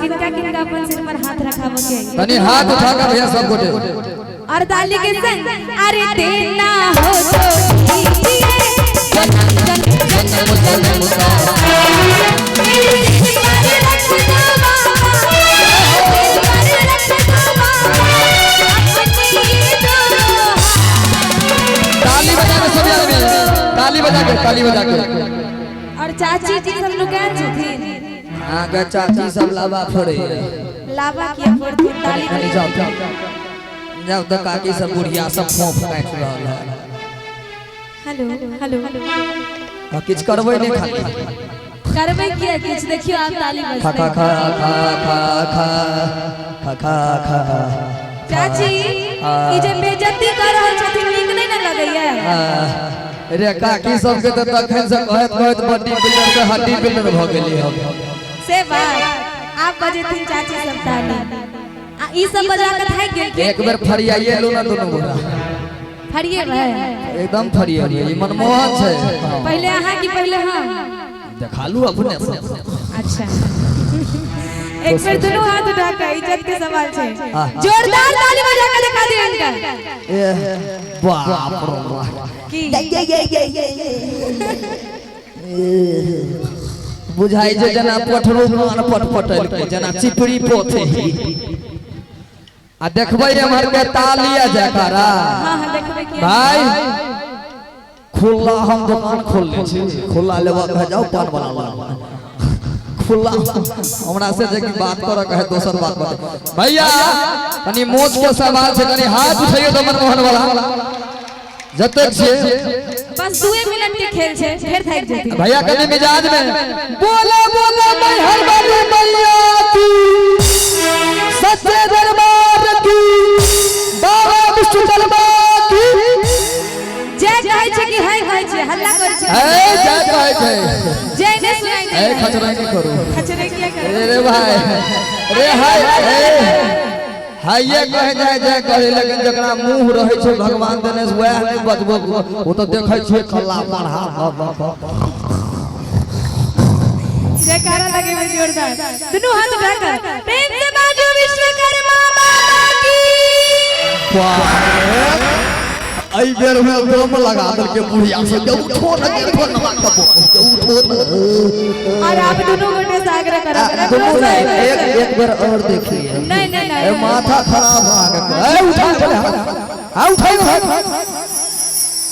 किनका किनका अपन सिर पर हाथ रखाबऽ के अइ? तनी हाथ उठा के भैया सब गोटे और ताली के संग अरे देना हो तो दीजिए जन्म जन्म जन्म जन्म का मेरे दिल पर रख दो बाबा, दिल पर रख दो बाबा, अपने ये दो ताली बजा के सब आदमी, ताली बजा के, ताली बजा के। और चाची जी सब लुकान छथिन। अहाँके चाची सब लाबा फोड़े। लाबा किया फोड़थिन? ताली कनी जाओ जाओ तऽ काकी सब बुढ़िया सब फोफ काटि रहल है। Hello hello. आ किछु करबै नहि खाली। करबै किया किछु? देखियौ आब ताली खा खा बजतै। खा खा खा खा खा खा खा। चाची, ई जे बेइज्जती कऽ रहल छथिन, नीक नहि ने लगैया? रे काकी सबके तऽ तखन से कहैत कहैत बॉडी बिल्डर के हड्डी बिल्डर भऽ गेली हम। से बात। आब बजेथिन चाची सब ताली आ ई सब बजा के थाकि गेलखिन। एक बेर फरियाइए लो ना दुनू गोरा। फरिएबै? एकदम फरियाइए, ई मनमोहन छै। पहिले अहाँ कि पहिले हम? देखा लू अपने से। अच्छा, एक बेर दुनू हाथ उठा के, इज्जत के सवाल छै। हाँ। जोरदार ताली बजा के दिखा दियौ इनका। ए बाप रे बाप। की? बुझाइ छै जेना पठरो पान पटपटलकै, जेना चिपरी पोथे। आ देखबै एम्हर के ताली आ जयकारा। हाँ हाँ, देखबै की? भाई, खुला हम दुकान खोलने छी, खुला लेबऽ के जाउ पान वाला लग। खुला हमरा से जे कि बात करऽ के है, दोसर बात बता भैया। कनी मोच के सवाल छै, कनी हाथ उठैयौ तऽ मनमोहन वाला जतेक छियै। बस 2 मिनट के खेल छै, फेर थाकि जेथिन। भैया, कनी मिजाज में बोला बोला, मैहर वाली मैया की, सच्चे दरबार की, बाबा विश्वकर्मा की। जय कहै छै कि है कहै छै? हल्ला करै छै। ए जय कहै छै। जय नहि सुनाई ए दै। खचरा नहीं करू। खचरे किया करू? रे रे भाई रे, हाय ए हाइये कहे जाय जय करे, लेकिन जकरा मुंह रहै छै भगवान देने से, वएह नहि बजबो। ओ तऽ देखै छियै कल्ला पढ़ा। जयकारा लगेबै जोरदार, दुनू हाथ उठा कर प्रेम से बाजू, विश्वकर्मा बाबा की। एहि बेर में दम लगा देलकै बुढ़िया से, जे उठो न, देखो न कबो, जे उठो न। और आप दुनू गोटे से आग्रह करब। दुनू नहीं, एक एक बेर और देखिए। नहीं नहीं ए नहीं। माथा खराब हो गया। ए उठा चले, हां उठाई उठाई।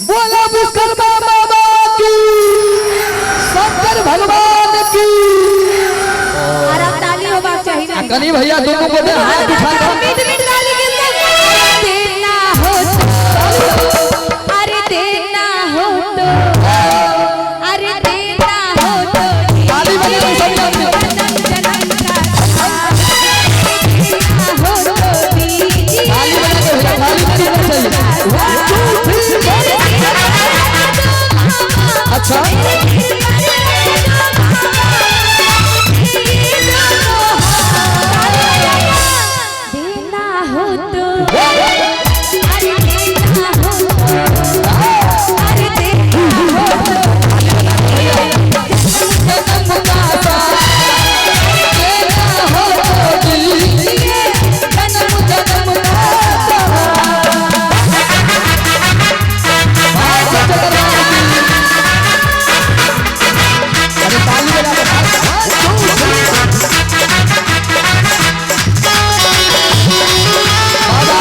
बोला विश्वकर्मा बाबा की, शंकर भगवान की। और अब ताली होबाक चाही ना। कनी भैया दुनू गोटे हाथ उठा के। मीट मीट ताली के संग देना हो तो, अरे देना हो तो, अरे देना हो तो। ताली बजाओ सब आदमी। जन्म जन्म का साथ देना हो तो दीजिए। ताली बजा के भैया, ताली बजाना चाहिए। 1 2 3 4। अच्छा। देना हो तो, अरे देना हो तो, अरे देना हो तो। जन्म का साथ देना हो तो दीजिए, जन्म जन्म का साथ। भाई सच्चे दरबार की। अरे ताली बजा के। 1 2 3। बाबा,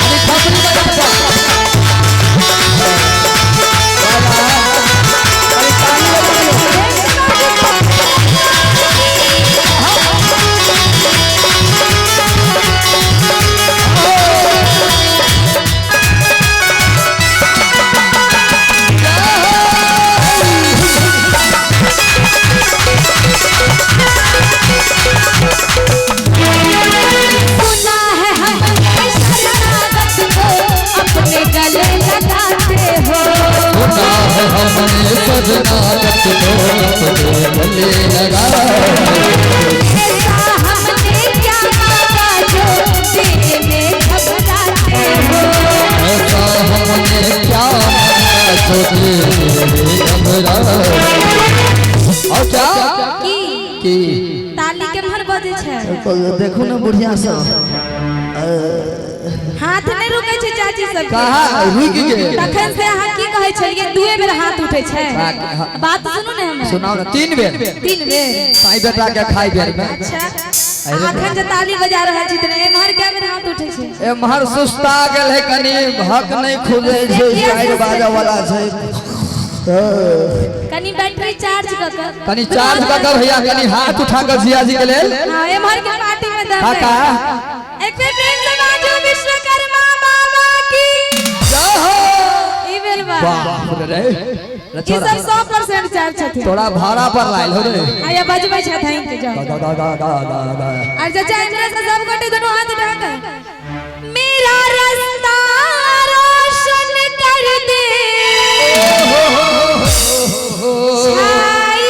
अरे खपरी बजा के। बाबा, अरे ताली बजा के। सुना है हमने शरणागत को अपने गले लगाते हो। सुना है हमने शरणागत को अपने गले लगा। ऐसा हमने क्या मांगा जो देने में घबराते हो? ऐसा हमने क्या मांगा जो देने में घबरा और क्या की? की ताली केम्हर बजै छै? देखू ने बुढ़िया सब हाथ नहि रुकै छै चाची सब। कहाँ रुकि गेल? तखन से अहाँ की कहै छलियै, दुए बेर हाथ उठै छै? हाँ। बात सुनू ने हमर। सुनाउ ने। 3 बेर। 3 बेर। साई बेटा के खाई बेर में। अच्छा, अखन जे ताली बजा रहल छी तऽ एम्हर कै बेर हाथ उठै छै? एम्हर सुस्ता गेल है कनी, भक नहीं खुजे छै, साइड बाजा वाला छै। कनी बैटरी चार्ज क के। कनी चार्ज क के भैया, कनी हाथ उठा के जिया जी के लेल। हां, एम्हर के पार्टी में दब। काका एक बेर प्रेम से बाजू विश्वकर्मा बाबा की जय हो। ई बेल बा। बाप रे ई सब 100% चार्ज छथिन। तोरा भाड़ा पर लायल हो रे। आया बजबै छथिन के जाओ। दा दा दा दा दा दा। और चाचा इमरा से सब गोटे दोनों हाथ उठा के मेरा रास्ता रोशन कर दे, छाई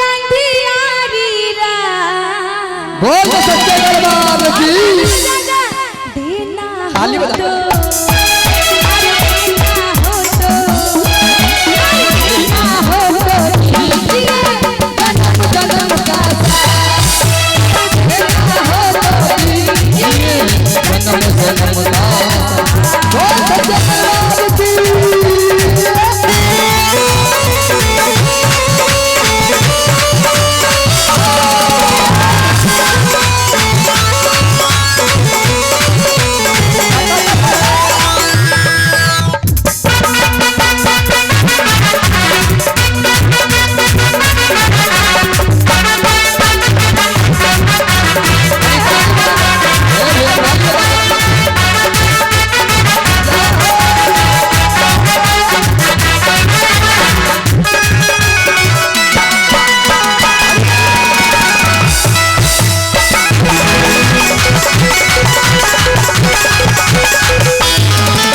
अंधियारी रात। बोल तो सच्चे दरबार की। देना ताली बजा। हो तो, अरे देना हो तो, देना हो तो कीजिए जन्म जन्म का साथ। देना हो तो कीजिए जन्म जन्म का साथ। बोल सच्चे दरबार की।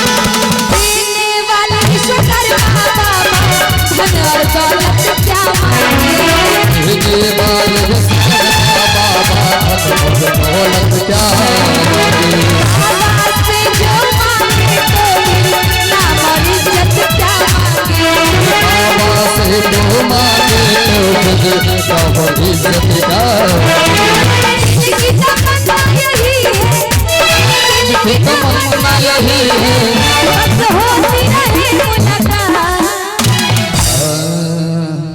देने वाले विश्वकर्मा बाबा, धन और दौलत क्या मांगे? देने वाले विश्वकर्मा बाबा, धन और दौलत क्या मांगे? बाबा से जो मांगे तो नाम और इज्जत क्या मांगे? बाबा से जो मांगे तो फिर नाम और इज्जत क्या मांगे? जिसकी तमन्ना यही है, जिसकी तमन्ना यही है, बस होती रहे मुलाकात।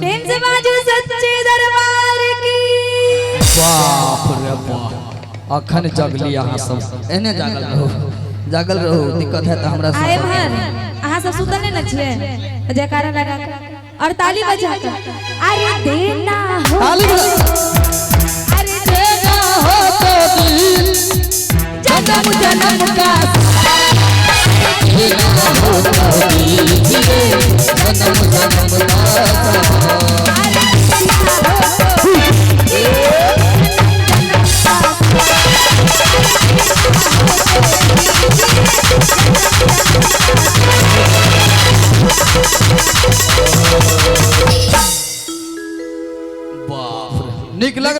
प्रेम से बाजू सच्चे दरबार की। बाप रे बाप, अखन जगली अहाँ सब। एने जागल रहू, जागल रहू, दिक्कत है तो हमरा आए भर अहाँ सब सुतल नहीं न छियै, जयकारा लगा के और ताली बजा के। अरे देना हो, ताली बजा। अरे देना हो तो दिल जन्म जन्म का देना हो तो दीजिए जन्म जन्म का साथ। अरे देना हो तो बाप रे, निक लग।